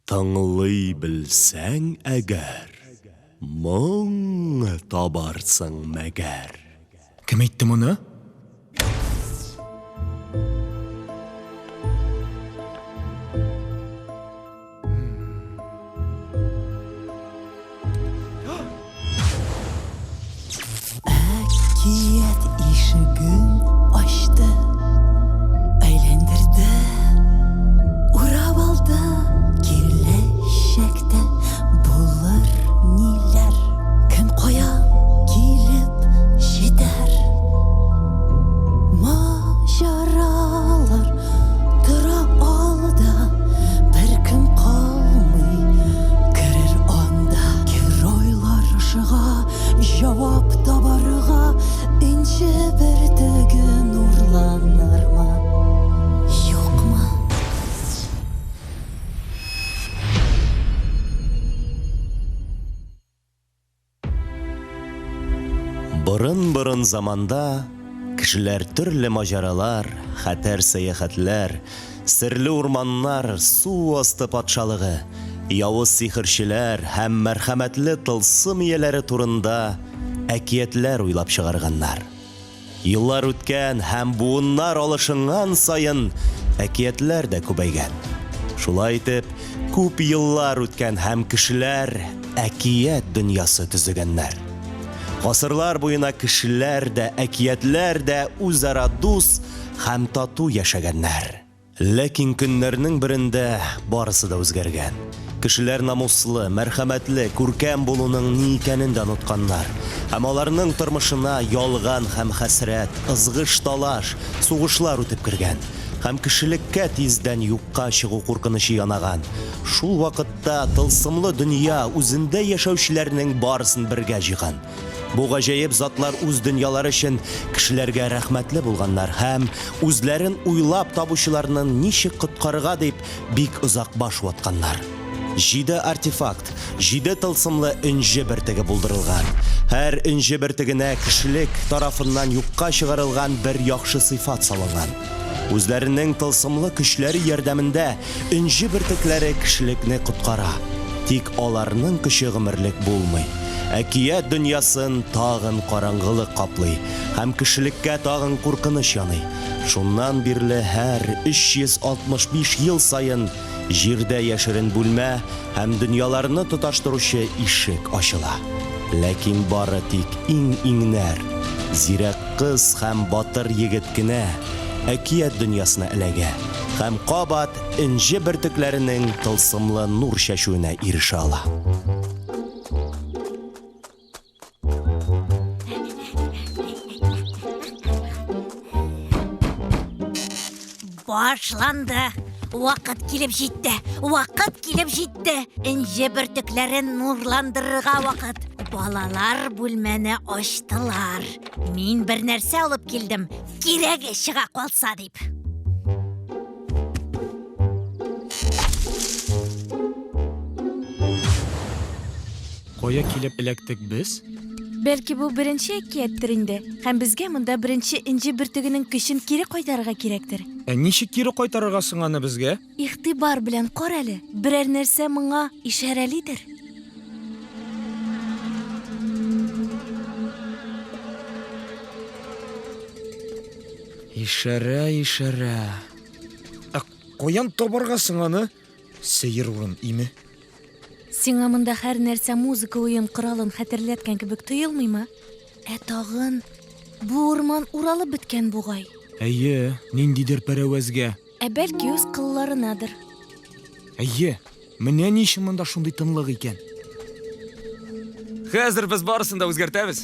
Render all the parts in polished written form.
Тыңлый белсәң әгәр, Моң табарсың мәгәр. Кем әйтте моны? Әкият ишеген ачты, әйләндерде, урап алды. Киләчәктә булыр ниләр, кем кая килеп җитәр? Маҗаралар тора алда, беркем калмый керер анда. Геройлар ашыга җавап табарга, энҗе бөртеге нурланырмы, юкмы? Борын-борын заманда кешеләр төрле маҗаралар, хәтәр сәяхәтләр, серле урманнар, су асты патшалыгы, явыз сихерчеләр һәм мәрхәмәтле тылсым ияләре турында әкиятләр уйлап чыгарганнар. Еллар үткән һәм буыннар алышынган саен әкиятләр дә күбәйгән. Шулай итеп, күп еллар үткән һәм кешеләр әкият дөньясы төзегәннәр. Гасырлар буена кешеләр дә, әкиятләр дә үзара дус һәм тату яшәгәннәр. Ләкин көннәрнең берендә барысы да үзгәргән. Кешеләр намуслы, мәрхәмәтле, күркәм булуның ни икәнен дә онытканнар. Һәм аларның тормышына ялган һәм хәсрәт, ызгыш-талаш, сугышлар үтеп кергән. Һәм кешелеккә тиздән юкка чыгу куркынычы янаган. Шул вакытта тылсымлы дөнья үзендә яшәүчеләрнең барысын бергә җыйган. Бу гаҗәеп затлар үз дөньялары өчен кешеләргә рәхмәтле булганнар һәм үзләрен уйлап табучыларны ничек коткарырга дип бик озак баш ватканнар. Җиде артефакт, җиде тылсымлы энҗе бөртеге булдырылган. Һәр энҗе бөртегенә кешелек тарафыннан юкка чыгарылган бер яхшы сыйфат салынган. Үзләренең тылсымлы көчләре ярдәмендә энҗе бөртекләре кешелекне коткара. Тик аларның көче гомерлек булмый. Әкият дөньясын тагын караңгылык каплый һәм кешелеккә тагын куркыныч яный. Шуннан бирле һәр 365 ел саен Җирдә яшерен бүлмә һәм дөньяларны тоташтыручы ишек ачыла. Ләкин бары тик иң-иңнәр, зирәк кыз һәм батыр егет кенә әкият дөньясына эләгә һәм кабат энҗе бөртекләренең тылсымлы нур чәчүенә ирешә ала. Башланды. Вакыт килеп җитте. Вакыт килеп җитте. Энҗе бөртекләрен нурландырырга вакыт. Балалар бүлмәне ачтылар. Мин бер нәрсә алып килдем. Кирәге чыга калса дип. Кая килеп эләктек без? Бәлки бу беренче әкияттер инде, һәм безгә монда беренче энҗе бөртегенең көчен кире кайтарырга кирәктер. Ә ничек кире кайтарырга соң аны безгә? Игътибар белән кара әле, берәр нәрсә моңа ишарәлидер. Ишарә, ишарә. Ә каян табарга соң аны? Сәер урын, име? Сиңа монда һәр нәрсә музыка уен коралын хәтерләткән кебек тоелмыймы? Ә тагын бу урман уралып беткән бугай. Әйе, ниндидер пәрәвәзгә. Ә бәлки үз кылларынадыр. Әйе, менә ни өчен монда шундый тынлык икән. Хәзер без барысын да үзгәртәбез.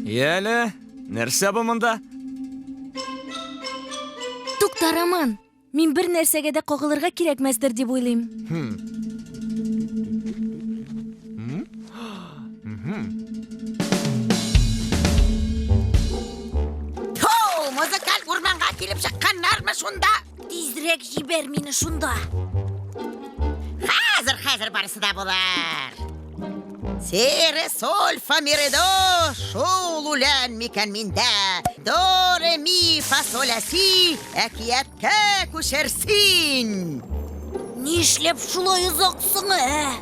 Яле, нәрсә бу монда? Тукта, Роман! Мин бер нәрсәгә дә кагылырга кирәкмәстер дип уйлыйм. Тау, музыкаль урманга килеп чыкканнармы шунда? Тизрәк җибәр мине шунда. Хәзер, хәзер барысы да булыр. Си, ре, соль, фа, ми, ре, до, шул үлән микән миндә? До, ре, ми, фа, соль, ля, си, әкияткә күчер син. Нишләп шулай озак соң, ә?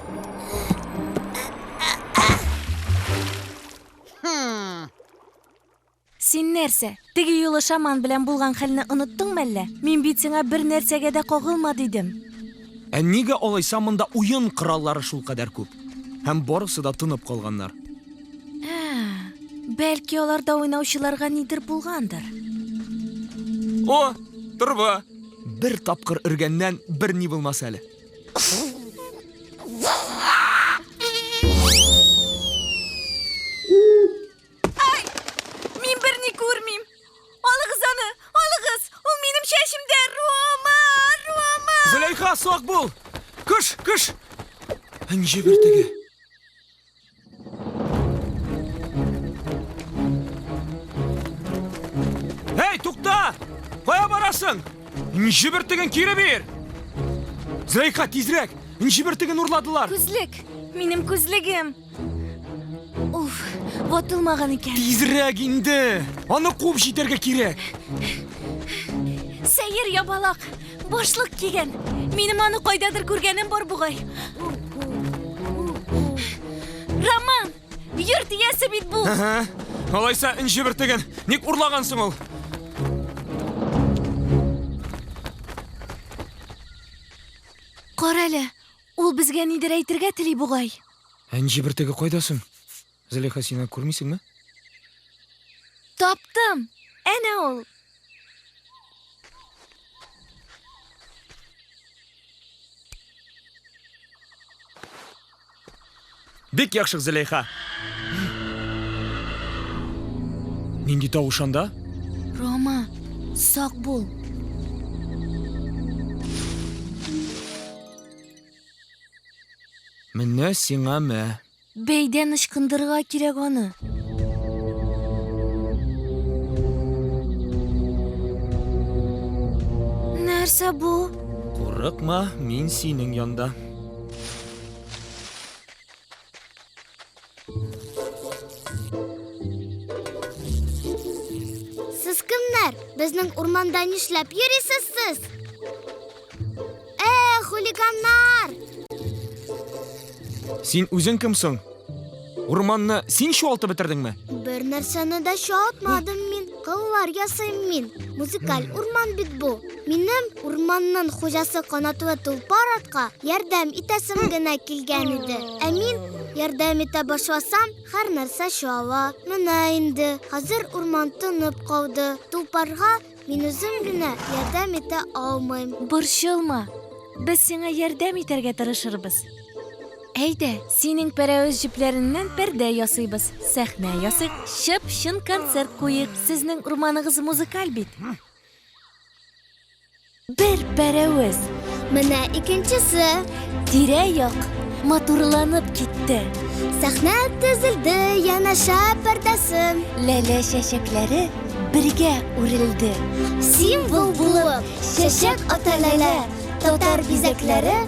Син нәрсә, теге юлы шаман белән булган хәлне оныттың мәллә? Мин бит сиңа бер нәрсәгә дә кагылма дидем. Ә нигә алайса монда уен кораллары шулкадәр күп? Һәм барысы да тынып калганнар. Ә, бәлки аларда уйнаучыларга нидер булгандыр. О, торба! Бер тапкыр өргәннән берни булмас әле. Ай! Мин берни күрмим. Алыгыз аны, алыгыз! Ул минем чәчемдә! Рома! Рома! Зөләйха, сак бул! Көш, көш! Энҗе бөртеге. Эй, тукта! Кая барасың? Энҗе бөртеген кире бир! Зөләйха, тизрәк! Энҗе бөртеген урладылар! Күзлек! Минем күзлегем! Уф, ватылмаган икән. Тизрәк инде! Аны куып җитәргә кирәк. Сәер ябалак, башлык кигән. Минем аны кайдадыр күргәнем бар бугай. Роман, йорт иясе бит бу. Ага. Алайса энҗе бөртеген ник урлагансың ул? Кара әле, ул безгә нидер әйтергә тели бугай. Энҗе бөртеге кайда соң? Зөләйха, син аны күрмисеңме? Таптым! Әнә ул! Бик яхшы, Зөләйха. Нинди тавыш анда? Рома, сак бул. Менә сиңа мә. Бәйдән ычкындырырга кирәк аны. Нәрсә бу? Курыкма, мин синең янда. Сез кемнәр? Безнең урманда нишләп йөрисез сез? Э, хулиганнар! Син үзең кем соң? Урманны син чуалтып бетердеңме? Бер нәрсәне дә чуалтмадым мин. Кыллар ясыйм мин. Музыкаль урман бит бу. Минем урманның хуҗасы канатлы тулпар атка ярдәм итәсем генә килгән иде. Ә мин ярдәм итә башласам, һәр нәрсә чуала. Менә инде, хәзер урман тынып калды. Тулпарга Мин үзем генә ярдәм итә алмыйм. Борчылма, без сиңа ярдәм итәргә тырышырбыз. Әйдә, синең пәрәвез җепләреннән пәрдә ясыйбыз, сәхнә ясыйк, чып-чын концерт куйыйк. Сезнең урманыгыз музыкаль бит. Бер пәрәвез. Менә икенчесе. Тирә-як матурланып китте. Сәхнә төзелде, янәшә пәрдәсе. Ләлә чәчәкләре бергә үрелде. Символ булып чәчәк ата ләлә, татар бизәкләре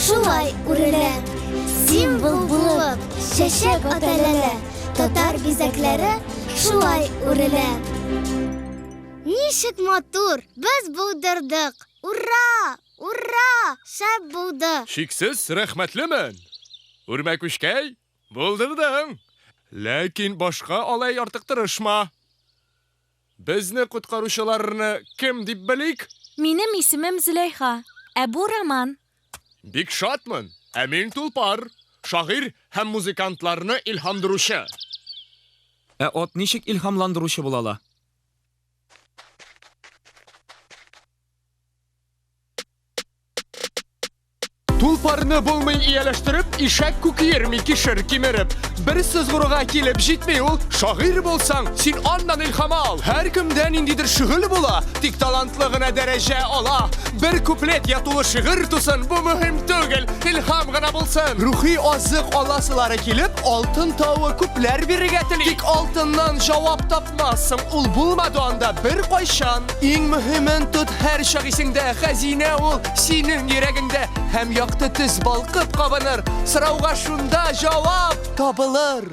шулай үрелә. Символ булып чәчәк ата ләлә, татар бизәкләре шулай үрелә. Ничек матур! Без булдырдык! Ура! Ура! Шәп булды! Чиксез рәхмәтлемен! Үрмәкүчкәй, булдырдың! Ләкин башка алай артык тырышма. Безне коткаручыларны кем дип белик? Минем исемем Зөләйха, ә бу Роман. Бик шатмын! Ә мин Тулпар, шагыйрь һәм музыкантларны илһамдыручы. Ә ат ничек илһамландыручы була ала? Тулпарны булмый ияләштереп, ишәк күк йөрми кишер кимереп. Бер сызгыруга килеп җитми ул, шагыйрь булсаң, син аннан илһам ал. Һәркемдә ниндидер шөгыль була, тик талантлы гына дәрәҗә ала. Бер куплет я тулы шигырь тусын, бу мөһим түгел, илһам гына булсын. Рухи азык аласылары килеп, алтын тавы күпләр бирергә тели. Тик алтыннан җавап тапмассың, ул булмады анда беркайчан. Иң мөһимен тот һәрчак исеңдә, хәзинә ул синең йөрәгеңдә. Һәм якты төс балкып кабыныр, сорауга шунда җавап табылыр.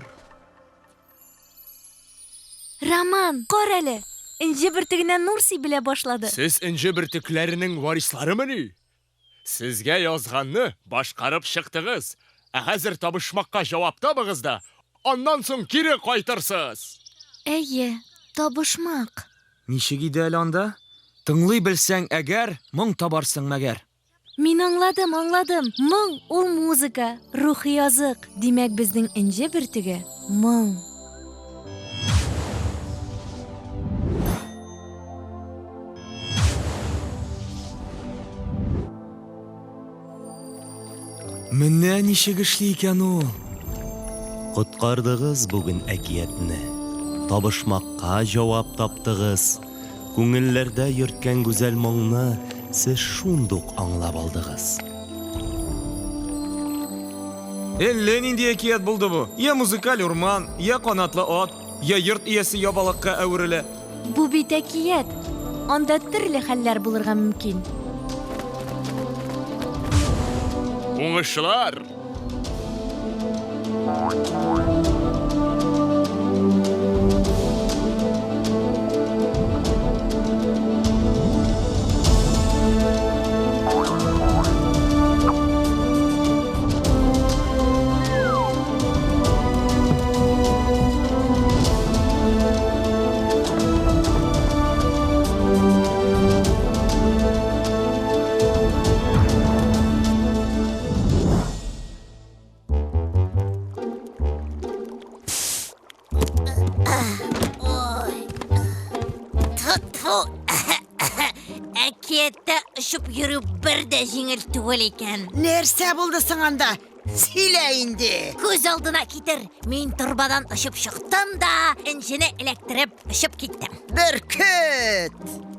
Роман, кар әле! Энҗе бөртегенә нур сибелә башлады. Сез энҗе бөртекләренең варисларымыни? Сезгә язганны башкарып чыктыгыз. Ә хәзер табышмакка җавап табыгыз да, аннан соң кире кайтырсыз. Әйе, табышмак. Ничек иде әле анда? Тыңлый белсәң әгәр, моң табарсың мәгәр. Мин аңладым, аңладым. Моң ул музыка, рухи азык. Димәк, безнең энҗе бөртеге моң. Менә ничек эшли икән ул. Коткардыгыз бүген әкиятне. Табышмакка җавап таптыгыз. Күңелләрдә йөрткән гүзәл моңны сез шундук аңлап алдыгыз. Әллә нинди әкият булды бу. Я музыкаль урман, я канатлы ат, я йорт иясе ябалакка әверелә. Бу бит әкият. Анда төрле хәлләр булырга мөмкин. Уңышлар! Ой. Тфу. Әкияттә очып йөрү бер дә җиңел түгел икән. Нәрсә булды соң анда? Сөйлә инде. Күз алдына китер. Мин торбадан очып чыктым да, энҗене эләктереп очып киттем. Бөркет!